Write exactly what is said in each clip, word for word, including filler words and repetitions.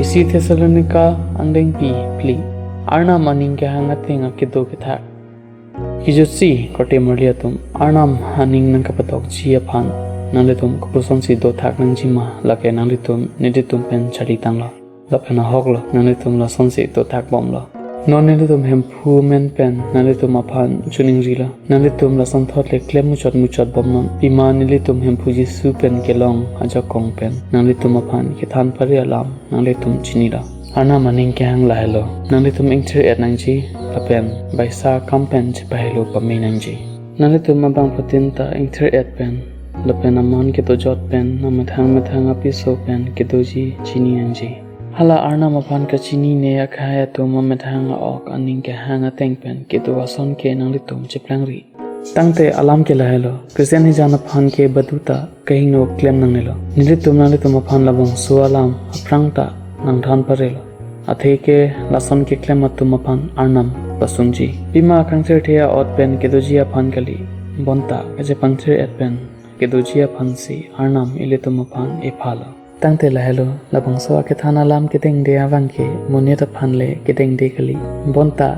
Isi Thessalonika angdengpi phli. Arnam aning kehang ateng akedo kethak. Kejutsi korte marli atum, Arnam aning nangkepatokji aphan nanglitum kopusonsi dothak nangjima, lake nanglitum nelitum pen charlitanglo. Lapen ahoklo, nanglitum lasonsi dothak bomlo. Non nelitum Hemphu amen pen nanglitum aphan chiningrilo. Nanglitum lasonthot le klem muchot muchot bomnon. Pima nelitum Hemphu Jisu pen kelong ajakong pen nanglitum aphan kethan pare alam nanglitum chinilo. Arnam aning kehang lahelo: nanglitum ingthir-et nangji, lapen baisa akam pen chepahelo pame nangji. Nanglitum abangphutin ta ingthir-et pen, lapen aman kedojot pen, amethang methang apiso pen kedoji chini nangji. Hala Arnam aphan kachinine akhei atum amethang a-ok aning kehang ateng pen kedo ason ke nanglitum cheplangri. Tangte alam ke lahelo: Christian hijan aphan ke baduta kahingno klem nangnelo. Nelitum nanglitum aphan labangso alam aphrang ta nangthan parelo. Atheke lason keklem atum aphan Arnam pasungji. Pima kangthirthe a-ot pen kedoji aphan kali, bonta kachepangthir-et pen kedoji aphansi Arnam ilitum aphan ephalo. Tangte lahelo: labangso akethan alam kedengde abang ke monit aphan le kedengde kali, bonta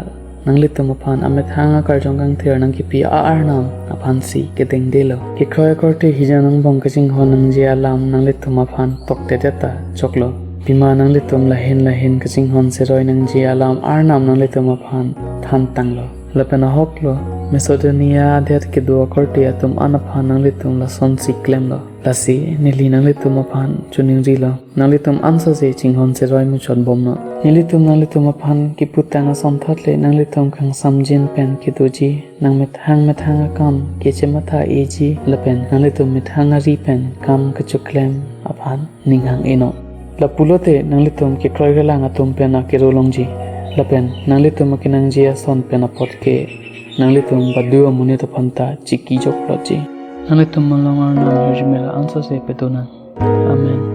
nanglitum aphan amethang akarjong kangthir nangkepi a-Arnam aphansi kedengdelo. Kekroi akorte hijan angbong kachinghon nangji alam nanglitum aphan toktedet ta choklo. Pima nanglitum lahin lahin kachinghon cheroi nangji alam Arnam nanglitum aphan thantanglo. Lapen ahoklo, Macedonia adet kedo akorte atum an aphan nanglitum lasonsi klemlo. Lasi neli nanglitum aphan chiningrilo, nanglitum ansose chinghon cheroi muchot bomnon. Nelitum nanglitum aphan kiputang asonthot le nanglitum kangsamjin pen kedoji, nangmethang methang akam kechematha-eji, lapen nanglitum methang ari pen kam kachoklem aphan ning hang-enon. Lapulote nanglitum kekroi kelang atum pen akero longji, lapen nanglitum akenangji ason pen apot ke nanglitum badu amonit aphan ta chiki joklotji. Nanglitum along Arnam ahirjume la ansose padonang. Amen.